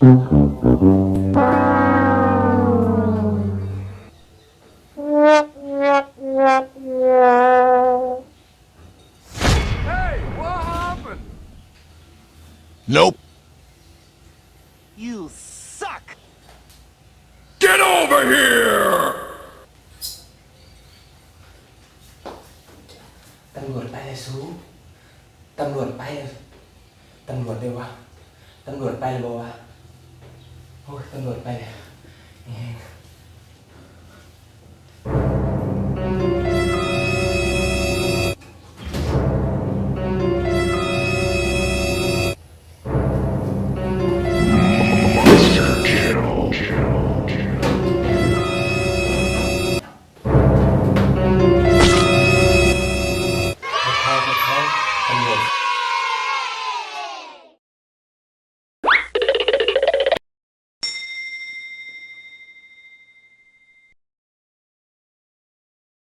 Hey, what happened? Nope. You suck. Get over here! ຕຳຫຼວດໄປແລ້ວສູ ຕຳຫຼວດໄປແລ້ວ ຕຳຫຼວດເດ້ວະ ຕຳຫຼວດໄປແລ້ວບໍ່ວະ ໂອ້ຍ ຕຳຫຼວດໄປແລ້ວ ແຮງ